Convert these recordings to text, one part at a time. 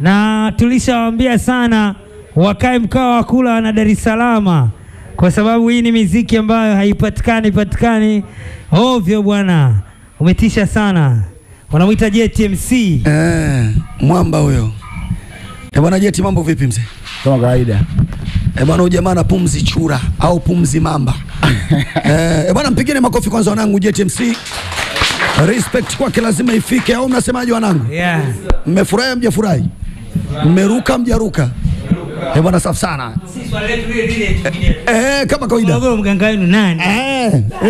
Na tulishawaambia sana wakae mkao wa kula na Dar es Salaam, kwa sababu hii ni miziki ambayo haipatikani patikani ovyo bwana. Umetisha sana. Wanamuita JTMC. Mwamba huyo. Bwana Jeti, mambo vipi mzee? Kama kawaida. Bwana huyu jamaa ana pumzi chura au pumzi mamba. Bwana mpigeni makofi kwanza wanangu JTMC. Respect kwake lazima ifike, au mnasemaje wanangu? Yeah. Mmefurahi mjafurahi? Mmeruka mjaruka? Bwana safi sana. Sisi swali letu lile lile. Kama kawaida. Morogoro mganga wenu nani?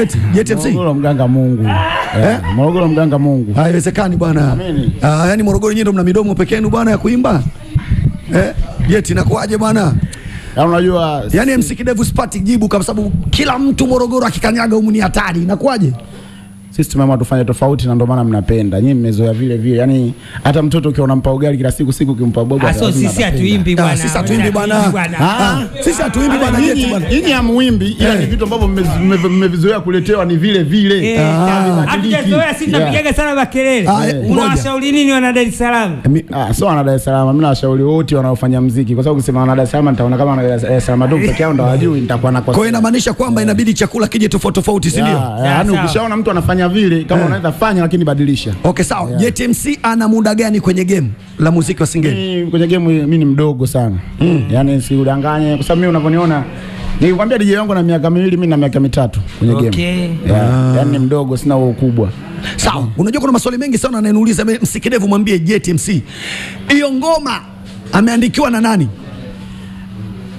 Eti JTMC. Morogoro mganga Mungu. Morogoro mganga Mungu. Haiwezekani bwana. Yaani Morogoro nyinyi ndio mna midomo pekee yenu bwana ya kuimba? Jeti inakuaje bwana? Unajua yaani MC Kidevu sipati jibu kwa sababu kila mtu Morogoro akikanyaga humu ni hatari. Inakuaje? Sisi tumeamua tufanye tofauti na ndio maana mnapenda. Nyinyi mmezoea vile vile. Yaani hata mtoto ukiona unampa ugali kila siku siku ukimpa boga. Sisi hatuimbi bwana. Sisi hatuimbi bwana. Sisi hatuimbi bwana Jeti bwana. Nyinyi hamuimbi ila ni vitu ambavyo mmevizoea kuletewa ni vile vile. Hatujazoea, sisi tunapigaga sana makelele. Unawashauri nini wana Dar es Salaam? Sio wana Dar es Salaam, mimi nawashauri wote wanaofanya muziki kwa sababu ukisema wana Dar es Salaam nitaona kama wana Dar es Salaam tu peke yao ndio hawajui, nitakuwa na kwa hiyo inamaanisha kwamba inabidi chakula kije tofauti tofauti, si ndio? Yaani ukishaona mtu anafanya vile kama unaweza fanya lakini badilisha. Okay sawa. JTMC ana muda gani kwenye game la muziki wa Singeli? Kwenye game mimi ni mdogo sana. Yaani sikudanganye kwa sababu mimi unavyoniona nikikwambia DJ wangu na miaka 2, mimi na miaka 3 kwenye game. Okay. Yaani ni mdogo, sina ukubwa. Sawa. Unajua kuna maswali mengi sana ananiuliza MC Kidevu, mwambie JTMC hiyo ngoma ameandikiwa na nani?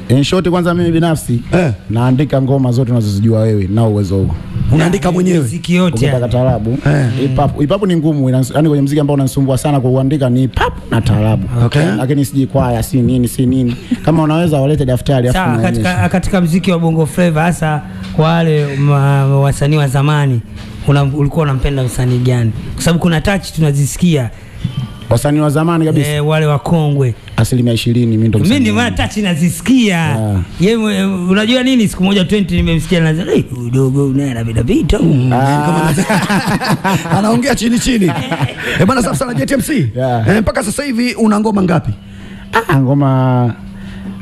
In short kwanza mimi binafsi naandika ngoma zote unazozijua wewe na uwezo huo. Unaandika mwenyewe? Muziki yote. Ukitaka taarabu. Hip hop ni ngumu, yaani kwenye muziki ambao unanisumbua sana kwa kuandika ni hip hop na taarabu. Okay. Lakini siji kwaya, si nini si nini. Kama unaweza walete daftari afu unaonyesha. Katika muziki wa Bongo Flava hasa kwa wale wasanii wa zamani, ulikuwa unampenda msanii gani? Kwa sababu kuna touch tunazisikia. Wasanii wa zamani kabisa. Wale wakongwe. 20% mimi ndo msanii. Mimi ndio maana touch nazisikia. Yeye unajua nini, siku moja 20 nimemsikia na udogo unaye anapita pita. Kama anaongea chini chini. Bwana safi sana JTMC. Mpaka sasa hivi una ngoma ngapi? Ngoma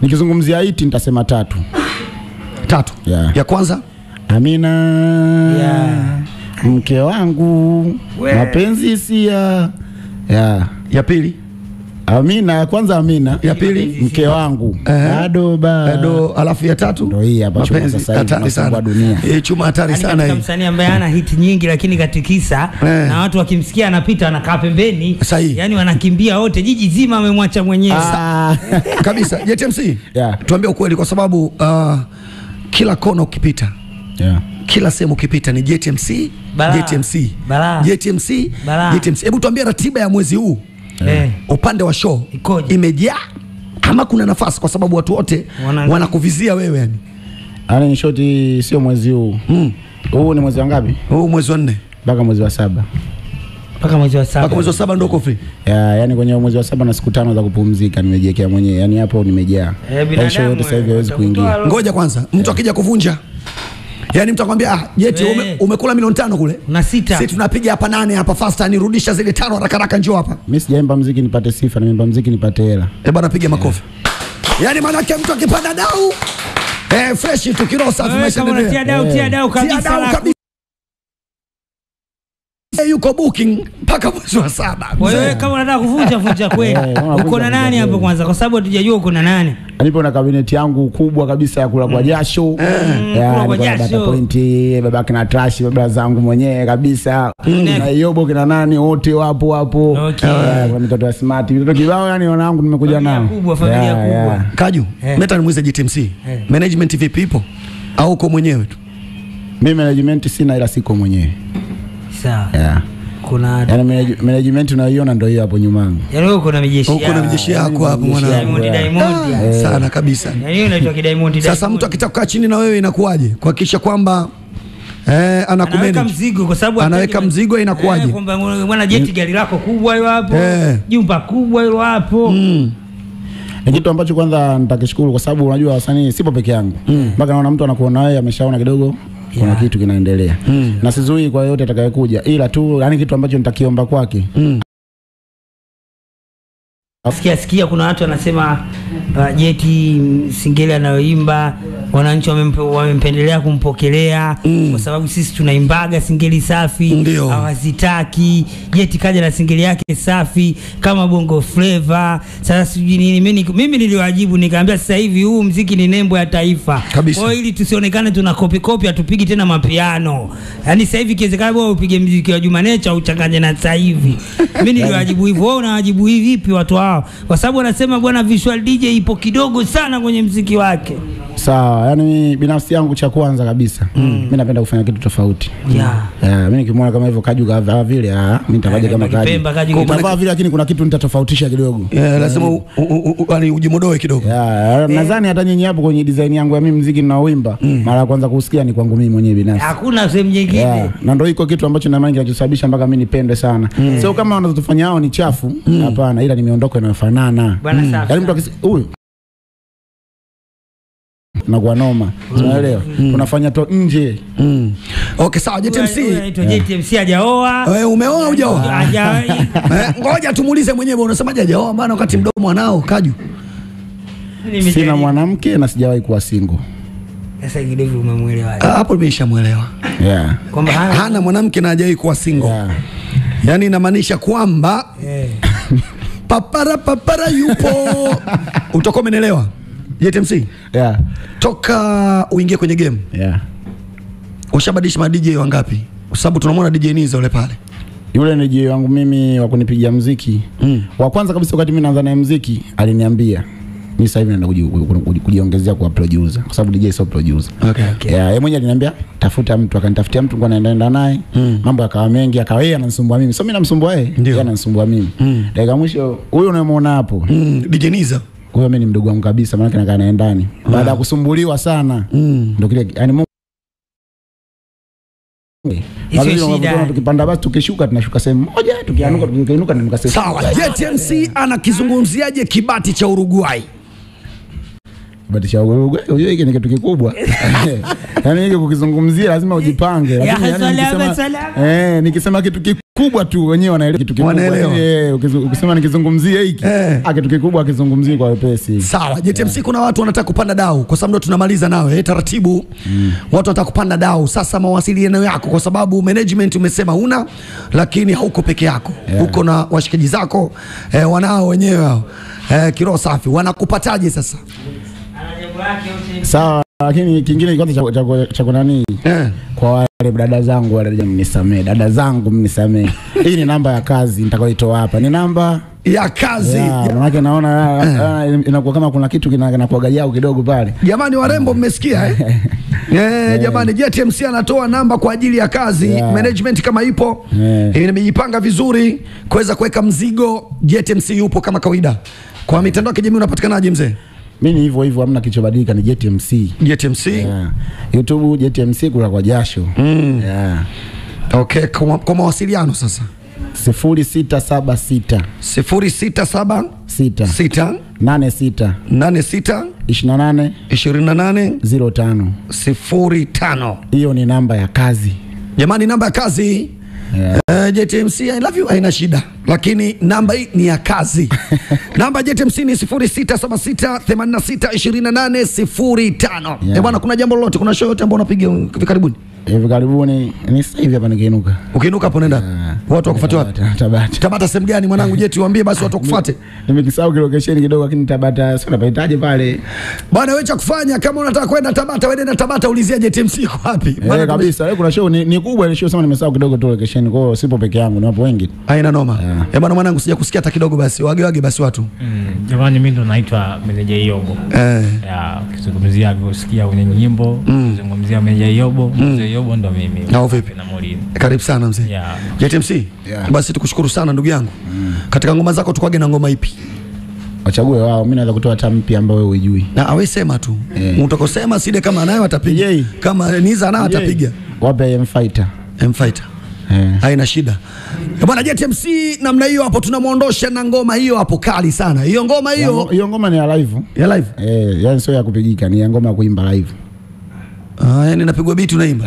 nikizungumzia hiti nitasema 3. 3. Ya kwanza Amina. Mke wangu. Mapenzi sia. Ya pili Amina, ya kwanza Amina, ya pili mke wangu bado bado, alafu ya tatu ndio hii hapa chuma sasa hivi sana dunia. Chuma hatari sana hii. Msanii ambaye ana hit nyingi lakini katikisa na watu wakimsikia anapita anakaa pembeni. Yaani wanakimbia wote, jiji zima amemwacha mwenyewe. Kabisa. JTMC, tuambie ukweli kwa sababu kila kona ukipita, kila sehemu ukipita ni JTMC, JTMC, JTMC, JTMC. Hebu tuambie ratiba ya mwezi huu. Upande wa show imejaa ama kuna nafasi kwa sababu watu wote wanakuvizia wewe yani? Yaani shoti sio mwezi huu. Huu ni mwezi wa ngapi? Huu mwezi wa 4 mpaka mwezi wa 7. Mpaka mwezi wa 7. Mpaka mwezi wa 7 ndio uko free. Yaani kwenye mwezi wa 7 na siku 5 za kupumzika nimejiwekea mwenyewe. Yaani hapo nimejaa. Show yote sasa hivi haiwezi kuingia. Ngoja kwanza, mtu akija kuvunja yaani mtu akwambia Jeti umekula milioni 5 kule. Na 6. Sisi tunapiga hapa 8 hapa faster, nirudisha zile 5 haraka haraka njoo hapa. Mimi sijaimba muziki nipate sifa, nimeimba muziki nipate hela. Bwana piga makofi. Yaani maana yake mtu akipanda dau fresh tu kilo safi maisha endelea. Tia dau, tia dau kabisa. Yuko booking mpaka mwezi wa 7. Wewe kama unataka kuvunja vunja kweli. Uko na nani hapo kwanza kwa sababu hatujajua uko na nani? Nipo na kabineti yangu kubwa kabisa ya kula kwa jasho. Kula kwa jasho. Point baba kina trash baba zangu mwenyewe kabisa. Na Yobo kina nani wote wapo hapo. Kwa mtoto wa smart, mtoto kibao yani wanangu nimekuja nao. Kubwa, familia kubwa. Kaju, meta nimuulize JTMC. Management vipi ipo? Au uko mwenyewe tu? Mimi management sina ila siko mwenyewe. Sawa. Kuna yani management unaiona ndio hiyo hapo nyuma yangu. Yaani wewe uko na mijeshi yako. Uko na mijeshi yako hapo mwanangu. Diamond Diamond. Sana kabisa. Yaani wewe unaitwa Diamond. Sasa mtu akitaka kukaa chini na wewe inakuwaje? Kuhakikisha kwamba anakumanage. Anaweka mzigo kwa sababu anaweka mzigo inakuwaje? Kwamba bwana Jeti gari lako kubwa hilo hapo. Jumba kubwa hilo hapo. Ni kitu ambacho kwanza nitakishukuru kwa sababu unajua wasanii sipo peke yangu. Mpaka naona mtu anakuona wewe ameshaona kidogo kuna kitu kinaendelea. Na sizui kwa yote atakayekuja, ila tu yani kitu ambacho nitakiomba kwake Sikia kuna watu wanasema Jeti singeli anayoimba wananchi wamempendelea kumpokelea kwa sababu sisi tunaimbaga singeli safi, hawazitaki. Jeti kaja na singeli yake safi kama Bongo Flava. Sasa sijui nini, mimi niliwajibu nikamwambia sasa hivi huu muziki ni nembo ya taifa. Kwa hiyo ili tusionekane tuna copy copy, hatupigi tena mapiano. Yaani sasa hivi kiwezekana wewe upige muziki wa Juma Nature uchanganye na sasa hivi. Mimi niliwajibu hivyo. Wewe unawajibu hivi vipi watu hao? Kwa sababu wanasema bwana Visual DJ ipo kidogo sana kwenye muziki wake. Sawa, yani binafsi yangu cha kwanza kabisa mimi napenda kufanya kitu tofauti. Mimi nikimwona kama hivyo Kaju kavaa vile, mimi nitavaje kama Kaju. Kavaa vile lakini kuna kitu nitatofautisha kidogo. Lazima yani ujimodoe kidogo. Nadhani hata nyinyi hapo kwenye design yangu ya mimi muziki ninaoimba, mara ya kwanza kusikia ni kwangu mimi mwenyewe binafsi. Hakuna sehemu nyingine. Na ndio iko kitu ambacho na maana kinachosababisha mpaka mimi nipende sana. Sio kama wanazotufanya hao ni chafu, hapana, ila ni miondoko inayofanana. Yaani mtu huyu na kwa noma, unaelewa? Tunafanya to nje. Okay, sawa. JTMC. JTMC hajaoa. Wewe umeoa hujaoa? Hajaoa. Ngoja tumuulize mwenyewe, unasemaje hajaoa? Maana wakati mdomo anao Kaju. Sina mwanamke na sijawahi kuwa single. Sasa kidevu umemuelewa. Hapo nimeshamuelewa. Kwamba hana mwanamke na hajawahi kuwa single. Yaani inamaanisha kwamba papara papara yupo. Utakuwa umeelewa. JTMC? Toka uingie kwenye game. Ushabadilisha ma DJ wangapi? Kwa sababu tunamwona DJ Niza yule pale. Yule ni DJ wangu mimi wa kunipigia muziki. Wa kwanza kabisa wakati mimi naanza naye muziki aliniambia mimi sasa hivi naenda kujiongezea kwa producer kwa sababu DJ sio producer. Yeye mwenyewe aliniambia tafuta mtu, akanitafutia mtu kwa naenda naye. Mambo yakawa mengi, akawa yeye ananisumbua mimi. So mimi namsumbua yeye, yeye ananisumbua mimi. Dakika mwisho huyo unayemuona hapo DJ Niza. Huyo mimi ni mdogo wangu kabisa, maana nakaa naye ndani. Baada ya kusumbuliwa sana ndio kile yani tukipanda basi tukishuka tunashuka sehemu moja, tukianuka tukiinuka tunanuka sehemu. Sawa, JTMC anakizungumziaje kibati cha Uruguay? Kibati cha Uruguay, unajua hiki ni kitu kikubwa. Yaani hiki kukizungumzia lazima ujipange. Lakini yani nikisema kitu kikubwa tu wenyewe wanaelewa kitu kikubwa. Ukisema nikizungumzia hiki, kitu kikubwa akizungumzia kwa wepesi. Sawa, JTMC kuna watu wanataka kupanda dau kwa sababu ndo tunamaliza nawe taratibu. Watu wanataka kupanda dau. Sasa mawasiliano yako, kwa sababu management umesema una, lakini hauko peke yako. Uko na washikaji zako wanao wenyewe hao. Kiroho safi. Wanakupataje sasa? Sawa, lakini kingine kwanza cha nani? Kwa wale dada zangu wale, mnisamee. Dada zangu mnisamee. Hii ni namba ya kazi nitakayoitoa hapa. Ni namba ya kazi. Maana naona inakuwa kama kuna kitu kinakuwa gajao kidogo pale. Jamani warembo mmesikia jamani JTMC anatoa namba kwa ajili ya kazi. Management kama ipo imejipanga vizuri kuweza kuweka mzigo. JTMC yupo kama kawaida. Kwa mitandao ya kijamii unapatikanaje mzee? Mimi hivyo hivyo, hamna kilichobadilika, ni JTMC. JTMC? YouTube JTMC kula kwa jasho. Okay, kwa mawasiliano sasa. 0676 0676 6 86 86 28 28 05 05. Hiyo ni namba ya kazi. Jamani, namba ya kazi. JTMC I love you haina shida, lakini namba hii ni ya kazi. Namba JTMC ni 0676 86 28 05. Bwana, kuna jambo lolote, kuna show yote ambayo unapiga hivi karibuni? Hivi karibuni ni sasa hivi hapa nikiinuka. Ukiinuka hapo nenda. Watu wakufuate wapi? Tabata. Tabata sehemu gani mwanangu Jeti, waambie basi watu wakufuate. Nimekisahau location kidogo lakini Tabata sio napahitaji pale. Bwana wewe cha kufanya kama unataka kwenda Tabata, wewe nenda Tabata ulizia JTMC iko wapi. Bwana kabisa, leo kuna show ni kubwa ile show, sema nimesahau kidogo tu location, kwa hiyo sipo peke yangu, ni wapo wengi. Haina noma. Bwana mwanangu sijakusikia hata kidogo basi. Wage wage basi watu. Jamani mimi ndo naitwa Meneja Yobo. Ukizungumzia kusikia kwenye nyimbo, ukizungumzia Meneja Yobo, Mzee Yobo ndo mimi. Na vipi? Na Molini. Karibu sana mzee. JTMC. Basi tukushukuru sana ndugu yangu. Katika ngoma zako tukwage na ngoma ipi? Wachague wao, mimi naweza kutoa hata mpya ambayo wewe hujui. Na awe sema tu. Utakosema side kama nayo atapiga. Kama Niza nayo atapiga. Wape M Fighter. M Fighter. Haina shida. Bwana JTMC namna hiyo hapo tunamuondosha na ngoma hiyo hapo kali sana. Hiyo ngoma hiyo. Hiyo ngoma ni ya live. Ya live? Yaani sio ya kupigika, ni ya ngoma ya kuimba live. Yaani napigwa beat unaimba.